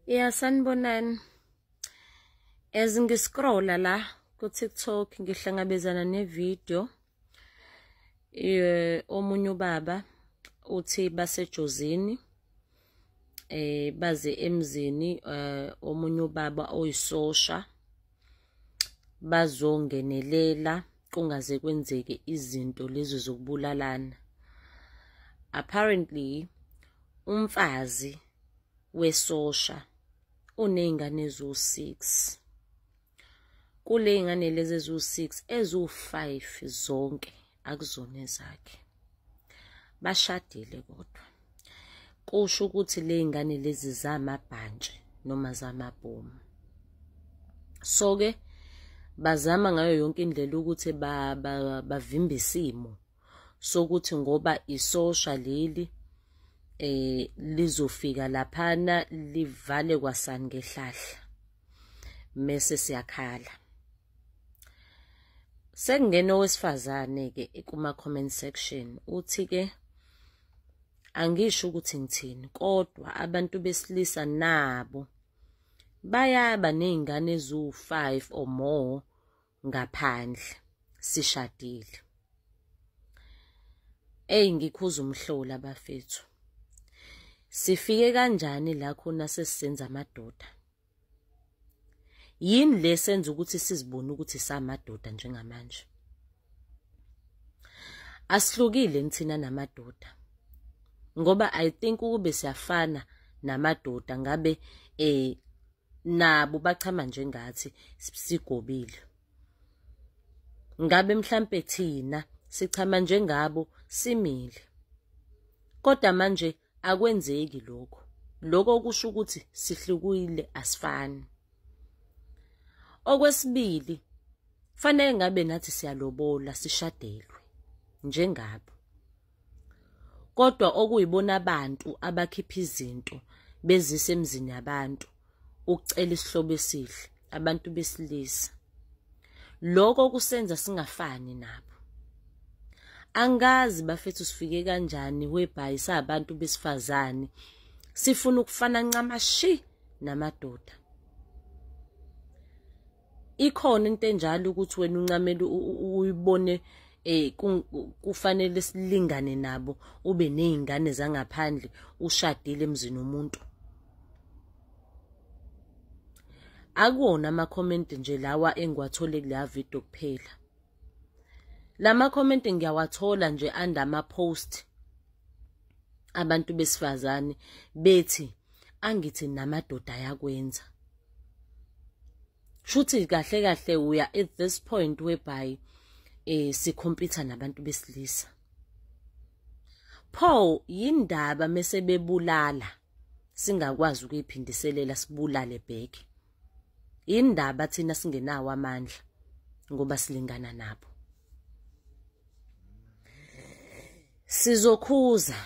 Ya, sanibonani. As ngiscrolla la ku-TikTok ngihlangabezana ne-video omunye ubaba uthi baseJozini, baze emzini omunye ubaba oyisosha, bazongenelela kungaze kwenzeke izinto lezi zokubulalana. Apparently umfazi wesosha uney'ngane eziwu-6. Kule y'ngane lezi eziwu-6, eziwu-5 zonke akuzona ezakhe. Bashadile kodwa. Kusho ukuthi le y'ngane lezi zamabhantshi noma zamabhomu. So-ke bazama ngayo yonke indlela ukuthi bavimbe isimo sokuthi ngoba isosha leli lizofika laphana livale kwasani ngehlahla mese siyakhala. Sekungena owesifazane ke kuma comment section uthi ke angisho ukuthi ngithini, kodwa abantu besilisa nabo bayaba nezingane eziwu-5 or more ngaphandle sishadile. Ey, ngikhuza umhlola bafethu. Sifike kanjani la khona sesisenza amadoda? Yini le senza ukuthi sizibone ukuthi samadoda njengamanje? Asihlukile thina namadoda. Ngoba I think ukube siyafana namadoda ngabe nabo bachama njengathi sigobile. Ngabe mhlambe thina sichama njengabo simile. Kodwa manje akwenzeki lokho. Lokho kusho ukuthi sihlukile, asifani. Okwesibili, fanele ngabe nathi siyalobola sishadelwe njengabo. Kodwa okuyibona abantu abakhipha izinto bezise emzini yabantu ukucela isihlobo esihle, abantu besilisa. Lokho kusenza singafani nabo. Angazi bafethu sifike kanjani whereby sabantu besifazane sifuna ukufana ncamashi namadoda. Ikhona into enjalo ukuthi wena uncamela uyibone kufanele silingane nabo, ube nezingane zangaphandle ushadile emzini womuntu. Akuwona ama comment nje lawa engiwathole kuleya video kuphela. Lama comment ngiyawathola nje under ama post abantu besifazane bethi angithi namadoda ayakwenza. Shuthi kahle kahle we are at this point whereby sikhompyutha nabantu besilisa. Pho yindaba mase bebulala singakwazi ukuyiphindiselela sibulale back? Indaba thina singenawo amandla ngoba silingana nabo. Sizokhuza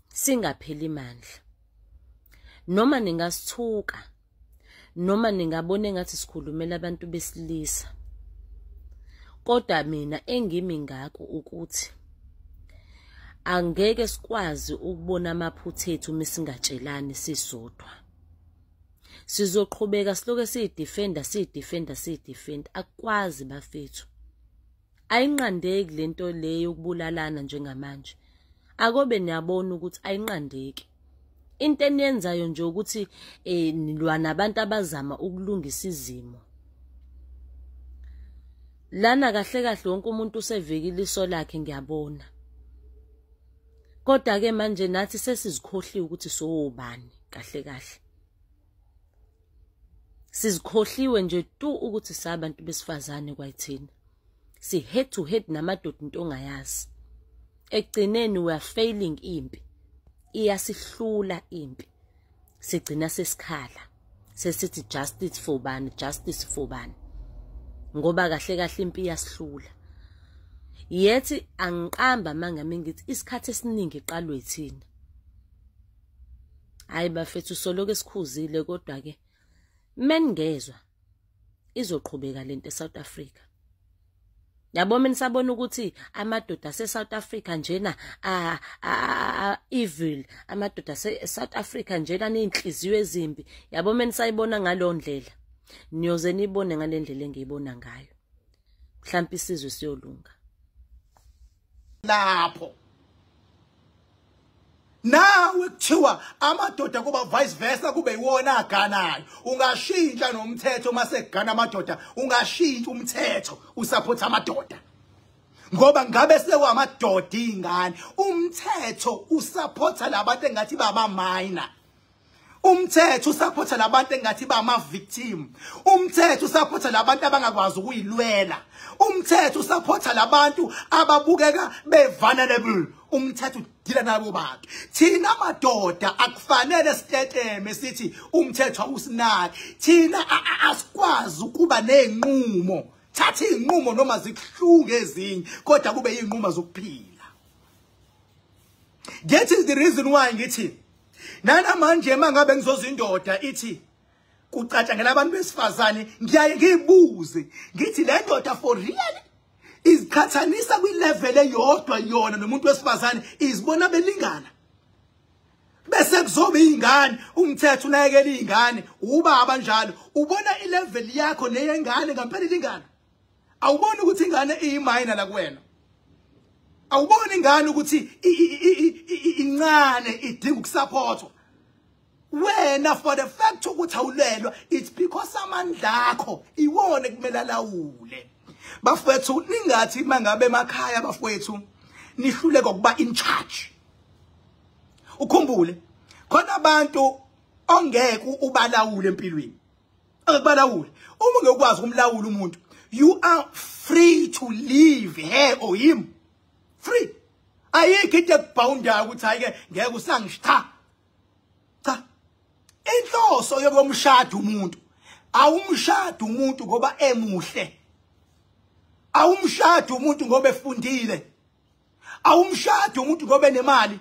singapheli mandla. Noma ningasithuka, noma ningabona engathi sikhulumela abantu besilisa, kodwa mina engimi ngakho ukuthi angeke sikwazi ukubona amaphutha ethu uma singatshelani sisodwa. Sizoqhubeka siloke siyidefenda siyidefenda siyidefenda. Akukwazi bafethu, ayinqandeki lento le yokubulalana njengamanje. Akobe niyabona ukuthi ayinqandeki. Into eniyenzayo nje ukuthi nilwa nabantu abazama ukulungisa izimo. Lana kahle kahle wonke umuntu usevekile iso lakhe, ngiyabona. Kodwa ke manje nathi sesizikhohliwe ukuthi sowobani kahle kahle. Sizikhohliwe nje tu ukuthi sabantu besifazane kwayithina. Si head to head namadoda into ongayazi. Ekugcineni we are failing impi. Iyasihlula impi. Sigcina sesikhala. Sesithi justice for bani, justice for bani. Ngoba kahle kahle impi iyasihlula. Yethi angiqamba mangami ngithi isikhathi esiningi iqalwe thina. Hayi bafethu soloke esikhuzile, kodwa ke meningezwa izoqhubeka lento eSouth Africa. Yabo mina sabona ukuthi amadoda aseSouth Africa njena evil, amadoda ase-South Africa njena ney'nhliziyo ezimbi. Yabo, menisayibona ngaleyo ndlela, niyoze nibone ngale ndlela engiyibona ngayo. Mhlawumbe isizwe siyolunga. Lapho nawe kuthiwa amadoda kuba vice versa, kube iwona aganayo. Ungashintsha nomthetho mase kugana amadoda, ungashintsha umthetho usupport amadoda, ngoba ngabe sekwamadoda ingane. Umthetho usupporta labantu engathi baba minor, umthetho usupporta labantu engathi bama victim, umthetho usupporta labantu abangakwazi ukuyilwela, umthetho usupporta labantu ababukeka be vulnerable. Umthetho udila nabo bantu. Thina madoda akufanele siteteme sithi umthetho awusinaki. Thina asikwazi ukuba nezinqumo. Thatha izinqumo noma zikuhlungu ezinye, kodwa kube izinqumo zokuphila. That is the reason why ngithi nanamanje mangabe ngizoza indoda ithi kucatshangela abantu besifazane, ngiyaye ngibuze ngithi le ndoda for real iziqhathanisa kwilevel eyodwa yona nomuntu wesifazane, izibona belingana. Bese kuzoba izingane, umthetho unakekela izingane, ubaba njalo ubona ilevel yakho neyengane ngempela ilingana. Awuboni ukuthi ingane iyiminor la kuwena, awuboni ingane ukuthi incane idinga ukusupportwa wena. For the fact ukuthi awulelwa, it's because amandla akho iwona kumele alawule. Bafowethu, ningathi mangabe emakhaya bafowethu nihluleka ukuba in charge. Ukhumbule khona abantu ongeke ubalawule empilweni, angekubalawule. Uma ungekwazi ukumlawula umuntu, you are free to leave her or him. Free. Ayikho into ekubhoundayo ukuthi hayi ke ngeke usangishitha. Cha. Inhloso yokumshada umuntu, awumshada umuntu ngoba emuhle, awumshada umuntu ngoba efundile, awumshada umuntu ngoba enemali,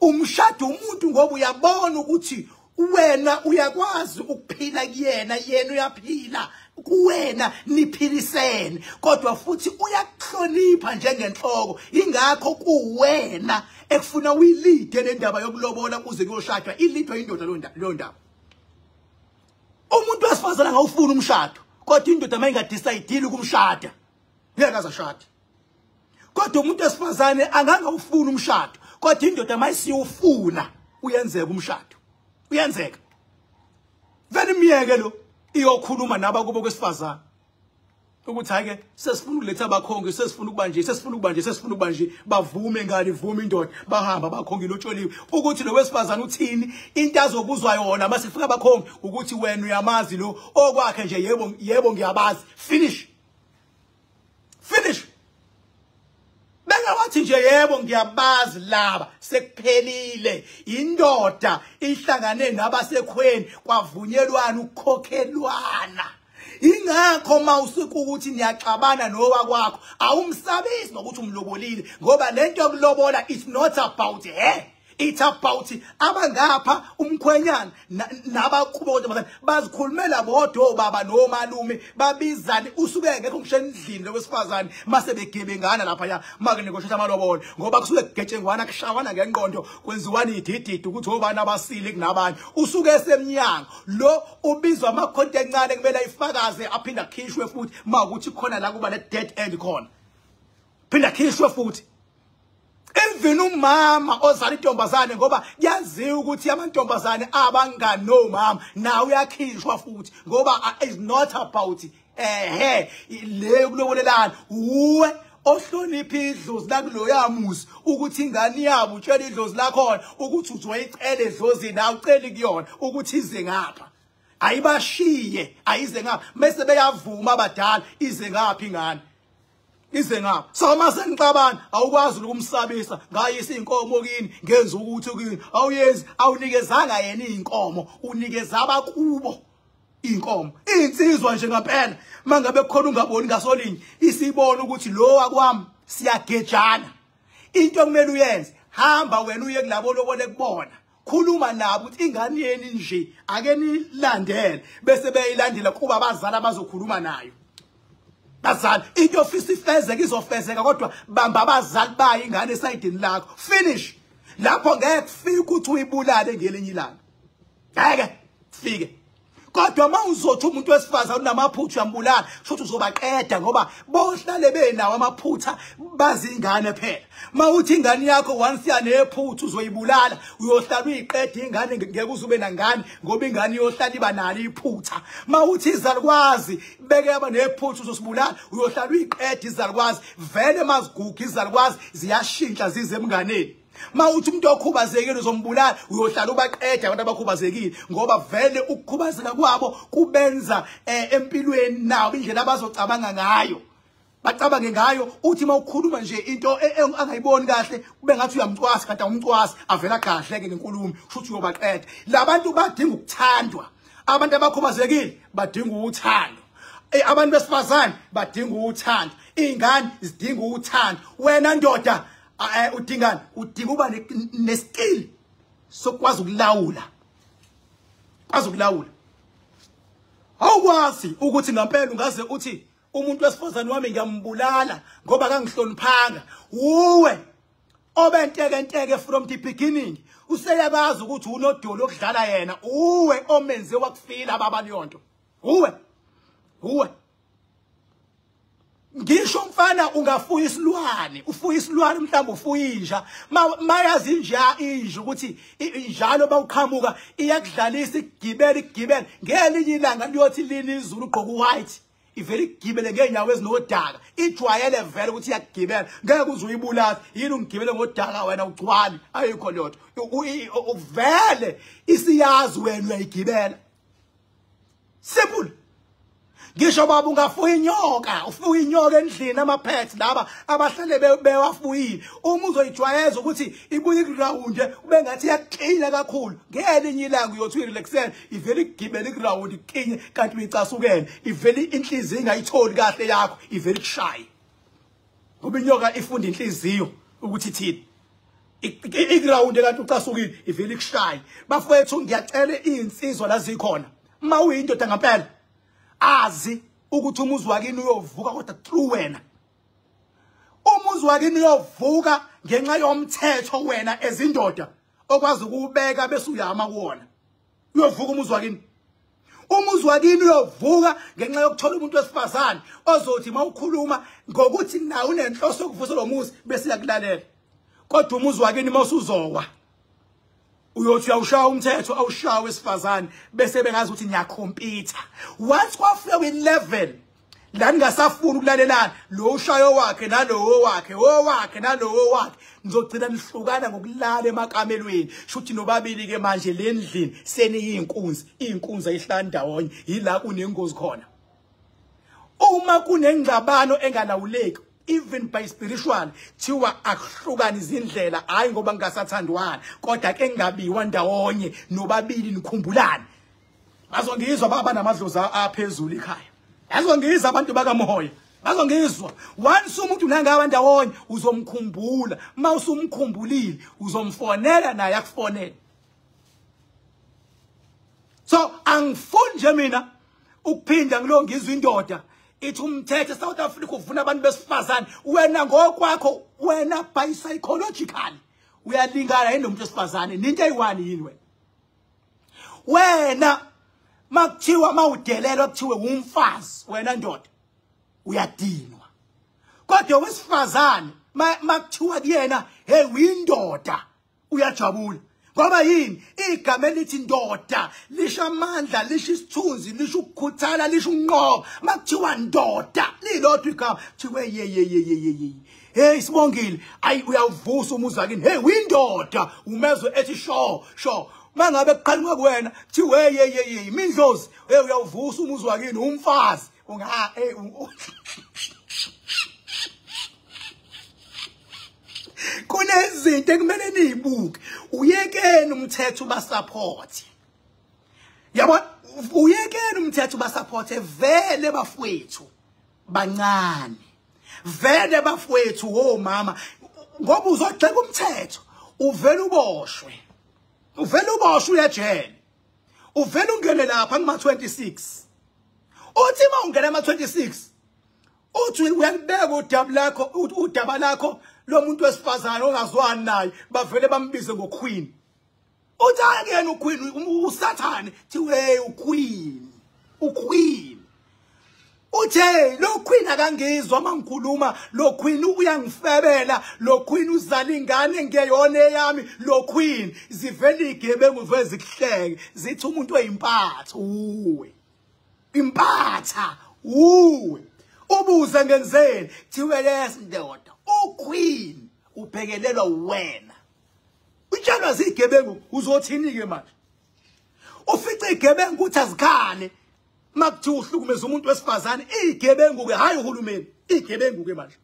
umshada umuntu ngoba uyabona ukuthi wena uyakwazi ukuphila kuyena, yena uyaphila kuwena, niphilisene, kodwa futhi uyakuhlonipha njengenhloko. Ingakho kuwena ekufuna uyilide le ndaba yokulobola kuze kuyoshadwa, ilidwa indoda leyo ndaba. Umuntu wesifazane angawufuni umshado, kodwa indoda mayingadecide ukumshada ngeke azashade. Kodwa umuntu wesifazane angangawufuni umshado, kodwa indoda mayisiyofuna uyenzeka umshado, uyenzeka. Vele imiyeke lo iyokhuluma nabakubo kwesifazane ukuthi hayi ke sesifuna ukuletha abakhongi, sesifuna ukuba nje, sesifuna ukuba nje, sesifuna ukuba nje. Bavume ngani, vume indoda, bahamba abakhongi lotsholiwe. Ukuthi lo wesifazane uthini, into azobuzwa yona mase fika abakhongi ukuthi wena uyamazi lo okwakhe nje, yebo yebo ngiyabazi, finish finish. Bengawathi nje yebo ngiyabazi laba, sekuphelile. Indoda ihlangane nabasekhweni kwavunyelwana ukukhokhelwana. Ingakho mawusuka ukuthi niyaxabana nowakwakho, awumsabisi nokuthi umlobolile, ngoba lento yokulobola it's not about her, it's about abangapha umkhwenyana nabakubo kontombazane bazikhulumela bodwa, obaba nomalume babizane. Usuke ngekho ngisho endlini lokwesifazane mase begebengana lapha ya make negotiate amalobolo, ngoba kusuke kugetshengwana, kushawana ngengqondo, kwenziwana idididi ukuthi obani abasile kunabanye. Usuke esemnyango lo ubizwa amakhonto encane kumele ayifakaze, aphinda akhishwe futhi mawukuthi khona la kuba ne dead end khona, phinda akhishwe futhi. Even umama ozala intombazane, ngoba kuyaziwa ukuthi amantombazane abanganomama nawe uyakhishwa futhi, ngoba it's not about le kulobolelana. Uwe ohlonipha idlozi lakuloya muzi, ukuthi ingane yabo utshela idlozi lakhona ukuthi uzoyicela edlozini, awuceli kuyona ukuthi ize ngapha, ayibashiye ayize ngapha. Mase beyavuma abadala, ize ngapha ingane, ize ngapha. So mase nixabana awukwazi ukumsabisa ngayisa inkomo kini, ngenza ukuthi kini awuyenzi, awunikezanga yena inkomo, unikeza abakubo inkomo. Insizwa nje ngempela mangabe kukhona ungaboni ngasolinye, isibona ukuthi lo wakwami siyagejana. Into okumele uyenze, hamba wena uye kulabo lobole kubona, khuluma nabo ukuthi ingane yeni nje ake nilandele, bese beyilandela kuba abazali abazokhuluma nayo. Bazali, into ofisa ifezeke izofezeka, kodwa bamba abazali bayo ingane esayidini lakho, finish. Lapho ngeke kufike ukuthi uyibulale ngelinye ilanga, ngeke kufike. Kodwa uma uzothi umuntu wesifazane unamaphutha uyambulala, kusho uzobaqeda, ngoba bohlale benawo amaphutha, bazi ingane phela. Uma uthi ingane yakho once yanephutha uzoyibulala, uyohlala uyiqeda ingane, ngeke uzube nangane, ngoba ingane iyohlala iba nalo iphutha. Uma uthi izalukwazi beke yaba nephutha uzosibulala, uyohlala uyiqeda izalukwazi. Vele maziguga izalukwazi ziyashintsha zize emnganeni. Ma uthi umuntu okhubazekile uzombulala, uyohlala ubaqeda abantu abakhubazekile, ngoba vele ukukhubazeka kwabo kubenza empilweni nawo indlela abazocabanga ngayo, bacabange ngayo. Uthi mawukhuluma nje into angayiboni kahle kube ngathi uyamcwasa, kanti awumcwasi, avela kahle ke ngenkulumo, kusho ukuthi uyobaqeda. Labantu badinga ukuthandwa, abantu abakhubazekile badinga uthando, abantu besifazane badinga uthando, izingane zidinga uthando. Wena ndoda udingani? Udinga uba neskill sokwazi ukulawula, kwazi ukulawula. Awukwazi ukuthi ngempela ungaze uthi umuntu wesifazane wami ngiyambulala ngoba kangihloniphanga. Uwe obenteke from the beginning, useyabazi ukuthi unodolo okudlala yena. Uwe omenze wakufila baba leyonto, uwe uwe. Ngisho mfana ungafuya isilwane, ufuya isilwane mhlawumbe ufuya inja, mayazi inja inja ukuthi injalo bawuqhamuka iyakudlalisa, igibele igibele, ngelinye ilanga liyothi lini izulu ugqoka white, ivele igibele ngeenyawo ezinodaka, ijwayele vele ukuthi iyakugibela, ngeke uze uyibulale. Yini ungigibele ngodaka wena ugcwali? Ayikho leyo nto, vele isiyazi wena uyayigibela. Simple. Ngisho baba ungafuya inyoka, ufuya inyoka endlini, ama-pets laba abahlale bewafuyile, uma uzoyijwayeza ukuthi ibuye ikurawunde ube ngathi iyaklina kakhulu, ngelinye ilanga uyothi uyirelaxele, ivele igibele ikurawunde ikinye, kanti uyicasukele, ivele inhliziyo ingayitholi kahle yakho, ivele ikushaye. Ngoba inyoka ifunda inhliziyo ukuthi ithini, ikurawunde kanti ucasukile, ivele ikushaye. Bafowethu, ngiyacela izinsizwa la zikhona, uma uyindoda ngempela, azi ukuthi umuzi wakini uyovuka, kodwa through wena. Umuzi wakini uyovuka ngenxa yomthetho wena ezindoda okwazi ukubeka bese uyama kuwona. Uyovuka umuzi wakini. Umuzi wakini uyovuka ngenxa yokuthola umuntu wesifazane ozothi mawukhuluma ngokuthi nawe unenhloso yokuvusa lo muzi bese uyakulalela. Kodwa umuzi wakini mawusuzowa, uyothi uyawushaya umthetho, awushawe wesifazane, bese bengazi ukuthi niyakhompyutha. Once kwafika kwi-level la ningasafuni ukulalelana, lo ushayo wakhe nalowo wakhe, owakhe nalowo wakhe, nizogcina nihlukana ngokulala emakamelweni. Shuthi nobabili ke manje le ndlini seniyinkunzi, inkunzi ayihlala ndawonye, yila kunengozi khona. Uma kunengxabano engalawuleki, even by spiritual, thiwa akuhlukani izindlela, hayi ngoba ngingasathandwana, kodwa ke ngingabiwa ndawonye nobabili nikhumbulane. Bazongizwa baba namadlozi aphezulu ekhaya, bazongizwa abantu bakamoya, bazongizwa. Once umuntu nangaba ndawonye uzomkhumbula, uma usumkhumbulile uzomfonela naye akufonele. So angifuni nje mina ukuphinda ngilongizwa indoda ithi umthetho South Africa uvuna abantu besifazane. Wena ngokwakho, wena by psychological uyalingana yini nomuntu wesifazane? Ninto eyi-one yini wena? Wena makuthiwa mawudelelwa kuthiwe umfazi, wena ndoda uyadinwa. Kodwa wesifazane makuthiwa kuyena hey uyindoda, uyajabula. Ngoba yini? Igama elithi ndoda lisho amandla, lisho isithunzi, lisho ukukhuthala, lisho ukunqoba. Makuthiwa ndoda lilodwa igama, kuthiwe ye ye ye ye ye. Hey Sibongile, ayi uyavusa umuzi wakini. Hey uyindoda, umezwe ethi sho sho. Mangabe kuqhamuka kuwena kuthiwe ye ye ye imindlozi, hey uyavusa umuzi wakini, umfazi. Unga hey kunezinto ekumele nizibuke. Uyekeni umthetho basupport. Yabo, uyekeni umthetho basupport vele bafowethu bancane. Vele bafowethu omama, ngoba uzogxeka umthetho uvele uboshwe. Uvele uboshwe uyejele. Uvele ungene lapha kuma 26. Uthi mawungena ama 26 uthi uyalibeka udaba lakho, udaba lakho Lo muntu wesifazane ongazwani naye bavele bambize ngoQueen. Uthi akuyena uQueen, uSathane. Thiwe uQueen, uQueen. Uthe lo Queen akangizwa mangikhuluma, lo Queen uyangifebela, lo Queen uzala ingane ngeyona eyami, lo Queen. Zivele igebengu zikuhleke zithi umuntu oyimpatha uwe, impatha uwe. Ubuze ngenzeni? Thiwe yes ndoda, uQueen ubhekelelwa wena. Utshelwa zigebengu uzothini ke manje? Ufice igebengu uthi azikhale makuthiwa uhlukumeza umuntu wesifazane. Igebengu ke, hayi uhulumeni, igebengu ke manje.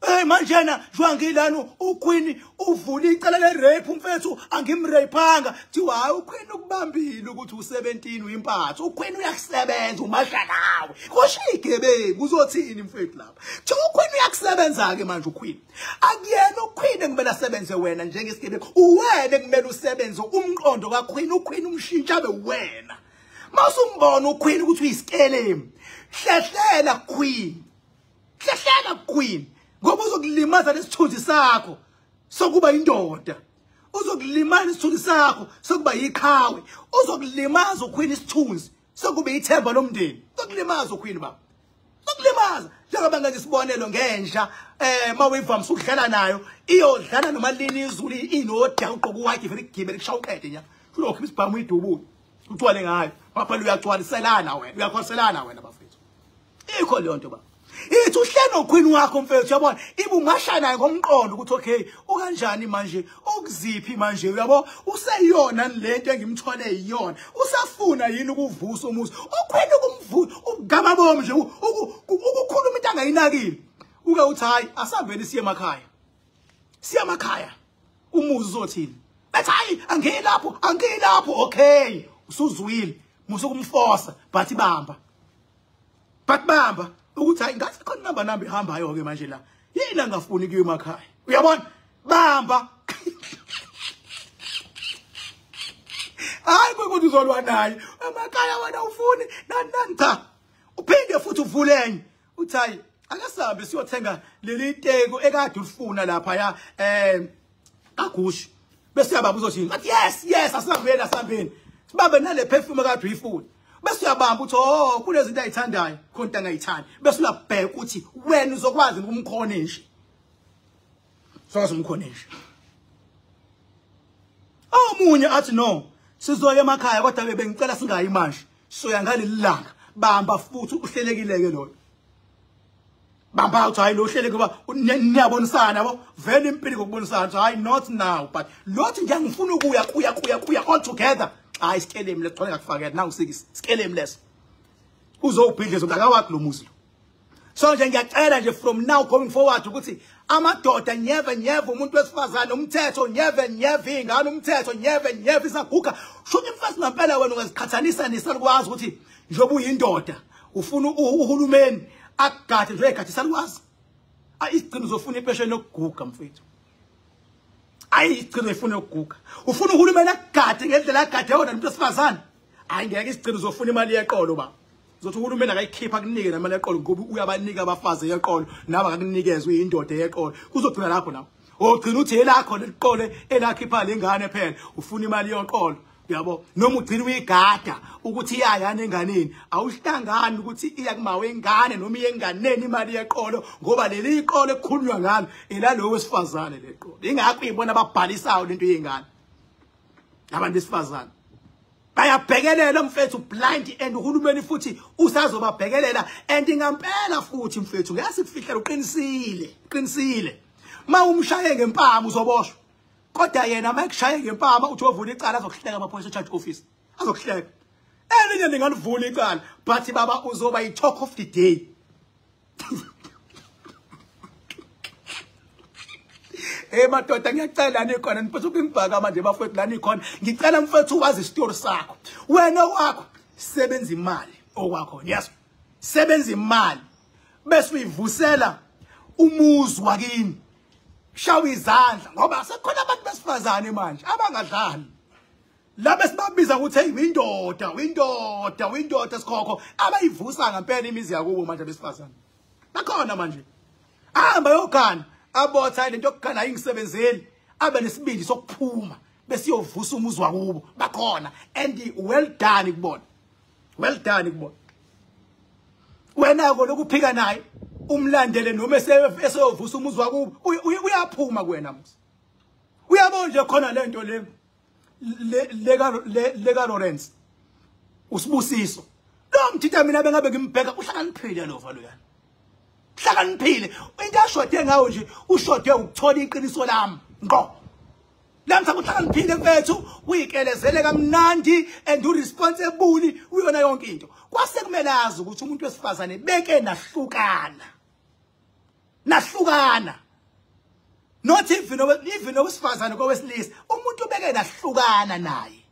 Hey manje na jwangilana uQueen uvula icala le rape umfethu, angimrapeanga. Thiwa hayi uQueen ukubambile ukuthi u17 uyimpatha, uQueen uyakusebenza umasha nawe. Kusho igebengu uzothini mfethu lapha? Thiwa uQueen uyakusebenza ke manje. uQueen akuyena uQueen ekumele asebenze wena njengesigebengu, uwena ekumele usebenze umqondo kaQueen. uQueen umshintsha be wena. Masumbona uQueen ukuthi uyisikelemu, hlehlela Queen, hlehlela Queen, ngoba uzokulimaza lesithunzi sakho sokuba indoda, uzokulimaza isithunzi sakho sokuba yiqhawe, uzokulimaza uQueen isithunzi sokuba ithemba lomndeni, uzokulimaza uQueen baba, uzokulimaza. Njengoba ngenza isibonelo ngenja, mawuyivamisa ukudlala nayo, iyodlala noma lini izulu inoda ugqoka uwhite vele igibele kushaya uqede nya, ulokhipha isibhamu uyidubuke uthwale ngayo, phela uyagcwaliselana wena, uyagcwaliselana wena bafethu. Ikho leyo nto baba. Ithi uhlelo Queen wakho mfethu, uyabona ibe ungasha naye ngomqondo ukuthi okay ukanjani manje, ukuziphi manje, uyabo useyona lento engimthole iyona, usafuna yini ukuvusa umuzi uQueen, ukumvusa ugama bomu nje ukukhuluma into angayinakile. Uke uthi hayi asambeni siye emakhaya, siye emakhaya, umuzi uzothini? Bathi hayi angilapho, angilapho. Okay usuzwile, musukumforce but bamba, but bamba ukuthi hayi ngathi khona namba ihambayo ke manje la, yini angafuni kuyo emakhaya, uyabona bamba. Hayi ukuthi uzolwa naye emakhaya wena ufuni nani nani, cha uphinde futhi uvulenye uthi hayi akasambe siyothenga leli teko ekade ulifuna lapha ya kaGushi, bese uyabamba uzothini? Athi yes yes asambeni asambeni, sibambe nale perfume ekade uyifuna. Bese uyabamba uthi oh kunezinto ayithandayo khona into angayithandi, bese uyabheka ukuthi wena uzokwazi ukumkhona nje, uzokwazi umkhona nje. Omunye athi no sizoya emakhaya kodwa bengicela singayi manje, sizoya ngaleli langa. Bamba futhi uhlelekile ke loyo, bamba uthi hayi lo hleleke ngoba niyabonisana yabo, vele impilo ngokubonisana, hayi not now but lothi nje ngifuna ukuya kuya kuya kuya all together. Hayi isikelemu leso ngakufakela nangu sikisi isikelemu leso uzowubhidliza akawakho lo muzi lo. So nje ngiyacela nje from now going forward ukuthi amadoda nyeve nyeve umuntu wesifazane umthetho nyeve nyeve ingane umthetho nyeve nyeve isaguga. Shuthi mfasi ngempela wena ungaziqhathanisa nesalukwazi ukuthi njengoba uyindoda ufuna uhulumeni akugade nje egade isalukwazi. Ayi isigcino uzofuna impesheni yokuguga mfethu. Ayi isigcino ifuna ukuguga. Ufuna uhulumeni akugade ngendlela agade yona umuntu wesifazane. Hayi ngeke isigcino uzofuna imali yeqolo baba. Uzothi uhulumeni akayikhipha kunike nemali yeqolo ngoba uyabanika abafazi yeqolo naba akakunikeza uyindoda yeqolo. Kuzogcina lapho nawe. Ogcina uthi elakho leliqolo elakhipha lengane phela ufuna imali yoqolo. Uyabo noma ugcina uyigada ukuthi iyayana enganeni, awuhlangani ukuthi iya kumawe ingane noma iye enganeni imali yeqolo ngoba leli iqolo ekukhulunywa ngalo elalo wesifazane leqolo. Ingakho uyibona ababhalisayo lento yengane abantu besifazane bayabhekelela mfethu blind and uhulumeni futhi usazobabhekelela and ngampela futhi mfethu ngiyasifihlela uqinisile, uqinisile. Mawumshaye ngempama uzoboshwa. Kodwa yena mayekushaye ngempama uthi ovula icala azokuhleka amaphoyisa charge office. Azokuhleka. Elinye lingalivula icala but baba uzoba i talk of the day. Eh madoda ngiyacela nikhona niphethe ukungibhaka manje bafowethu la nikhona. Ngicela mfethu wazi isitori sakho. Wena okwakho sebenza imali okwakho. Yes. Sebenza imali bese uyivusela umuzi wakini. Shawa izandla ngoba sekukhona abantu besifazane manje abangadlali. Laba sibabiza ukuthi hey indoda, indoda, indoda sikhokho abayivusa ngempela imizi yakubo manje besifazane. Bakhona manje. Ahamba yogana abotha lento yokugana ayingisebenzeli, abe nesibindi sokuphuma bese yovusa umuzi wakubo. Bakhona and well done kubona, well done kubona. Wena ko lokuphika naye umlandele noma eseyovusa umuzi wakubo, uyaphuma kuwena musi. Uyabona nje khona lento le le Lawrence uSibusiso lo mthitha, mina bengabe ngimbheka uhlakaniphile lo valo yana, hlakaniphile. Into ashode ngawo nje ushode ukuthola iqiniso lami ngqo. Lamtha uhlakaniphile mfethu, uyikelezele kamnandi and uresponsible uyona yonke into. Kwase kumele azi ukuthi umuntu wesifazane beke nahlukana, nahlukana, not even owesifazane kowesilisa, umuntu beke nahlukana naye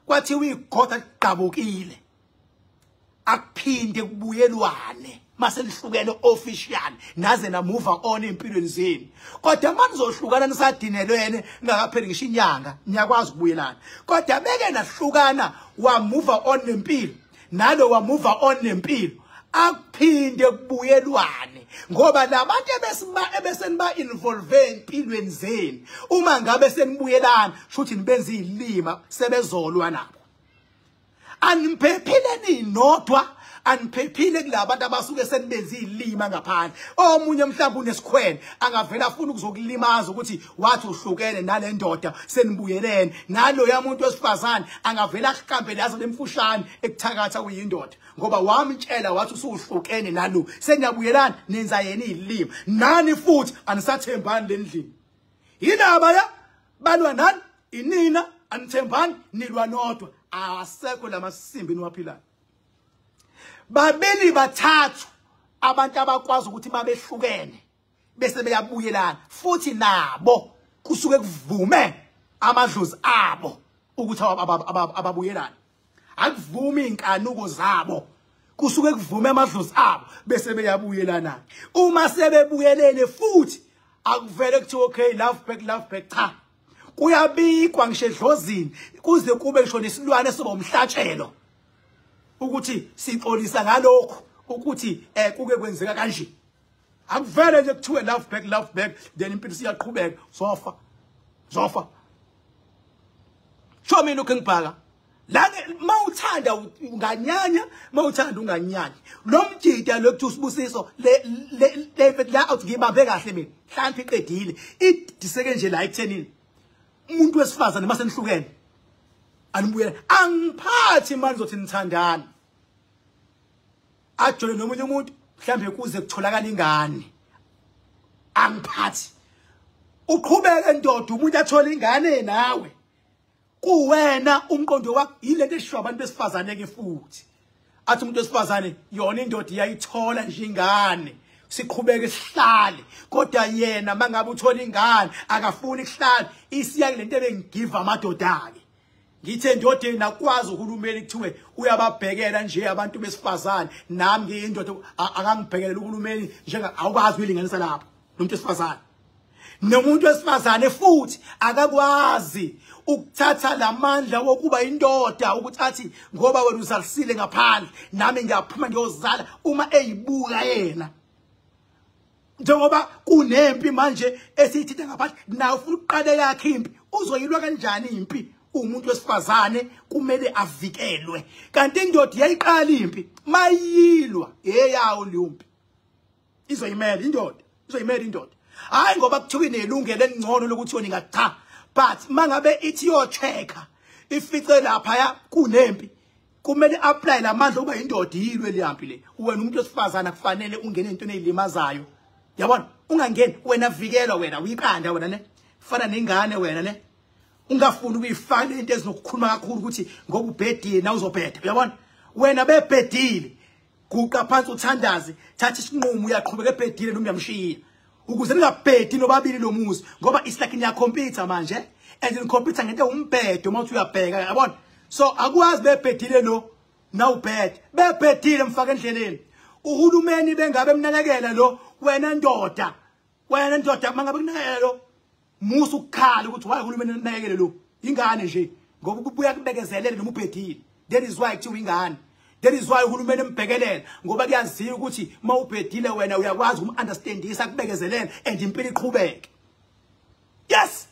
kwathiwa igoda liqabukile, akuphinde kubuyelwane mase lihlukene official, naze na move on empilweni zenu. Kodwa manje nizohlukana nisadinelwene ngakapheli ngisho inyanga, niyakwazi ukubuyelana. Kodwa beke nahlukana wa move on nempilo, nalo wa move on nempilo, akuphinde kubuyelwane, ngoba labantu ebeseniba involve empilweni zenu uma ngabe senibuyelana shuthi nibenza izilima, sebezolwa nabo. Aniphephile ninodwa, aniphephile kulabantu abasuke senibenza izilima ngaphandle. Omunye mhlawumbe unesikhwele angavela afuna ukuzokulimaza ukuthi wathi uhlukene nale ndoda senibuyelene, naloya muntu wesifazane angavela akuqambele yazo lemfushane ekuthakatha kuyindoda, ngoba wamtshela wathi usuhlukene nalo, seniyabuyelana nenza yena izilima. Nani futhi anisathembani lendlini, yilaba ya balwa nani inina, anithembani nilwa nodwa, asekho lamasimbi niwaphilayo. Babili bathathu abantu abakwazi ukuthi babehlukene bese beyabuyelana, futhi nabo kusuke kuvume amadlozi abo ukuthi ababuyelane. Akuvumi inkanuko zabo, kusuke kuvume amadlozi abo bese beyabuyelana. Uma sebebuyelene futhi akuvele kuthiwe okay love back, love back, cha, kuyabikwa ngisho edlozini kuze kube ngisho nesilwane soba umhlatshelo ukuthi sixolisa ngalokho ukuthi kuke kwenzeka kanje. Akuvele nje kuthiwe love back, love back, then impilo siyaqhubeka. Zofa zofa sho mina lokho ngibhaka la, mawuthanda unganyanya, mawuthanda unganyanya. Lo mjida lokhu uSibusiso le le la out ngibambe kahle mina mhlawumbe iqedile idiseke nje la ekuthenini umuntu wesifazane mase nihlukene anibuyela. Angiphathi manje uzothi nithandana ajole nomunye umuntu mhlambe kuze kutholakala ingane, angiphathi. Uqhubeke ndoda umuntu athole ingane nawe, kuwena umqondo wakho yilento eshiwo abantu besifazane ke futhi. Athi umuntu wesifazane yona indoda iyayithola nje ingane, siqhubeke sihlale, kodwa yena mangabe uthola ingane akafuni kuhlala, isiya kulento ebengigiva amadoda ke. Ngithe ndodeni akwazi uhulumeni kuthiwe uyababhekela nje abantu besifazane, nami ngiyindoda akangibhekelela uhulumeni njenga awukwazi uyilinganisa lapho nomuntu wesifazane. Nomuntu wesifazane futhi akakwazi ukuthatha lamandla wokuba indoda ukuthi athi ngoba wena uzalisile ngaphandle nami ngiyaphuma ngiyozala, uma eyibuka yena. Njengoba kunempi manje esiyithitha ngaphandle, nawe ufuna ukuqale yakhe impi, uzoyilwa kanjani impi? Umuntu wesifazane kumele avikelwe, kanti indoda iyayiqala impi mayilwa eyawo leyo mpi, izoyimela indoda, izoyimela indoda. Hayi ngoba kuthiwa inelungelo elingcono lokuthi yona ingacha, but mangabe ithi yochecka ifice lapha kunempi, kumele apply lamandla uba indoda yilwe leyampi le. Wena umuntu wesifazane kufanele ungene entweni ezilimazayo, yabona, ungangeni wena, vikelwa wena, uyiqanda wena ne, fana nengane wena ne, ungafuni ukuyifaka into ezinokukhuluma kakhulu ukuthi ngoba ubhedile na uzobheda, uyabona. Wena bebhedile, guqa phansi uthandaze, thatha isinqumo, uyaqhubeka ebhedile noma uyamshiya, ukuze ningabhedi nobabili lo muzi, ngoba it's like niya-compete manje and ni-compete ngento umbhedo uma uthi uyabheka, yabona. So akwazi bebhedile lo na ubhede, bebhedile mfaka endleleni. Uhulumeni bengabe emnakekela lo, wena ndoda, wena ndoda mangabe kunakekela lo, musu ukukhala ukuthi why uhulumeni enakekele lo ingane nje, ngoba kubuya kubekezelele noma ubhedile. That is why kuthiwa ingane That is why uhulumeni embhekelela, ngoba kuyaziwa ukuthi mawubhedile wena uyakwazi ukum-understandisa, kubekezelele and impilo iqhubeke. Yes.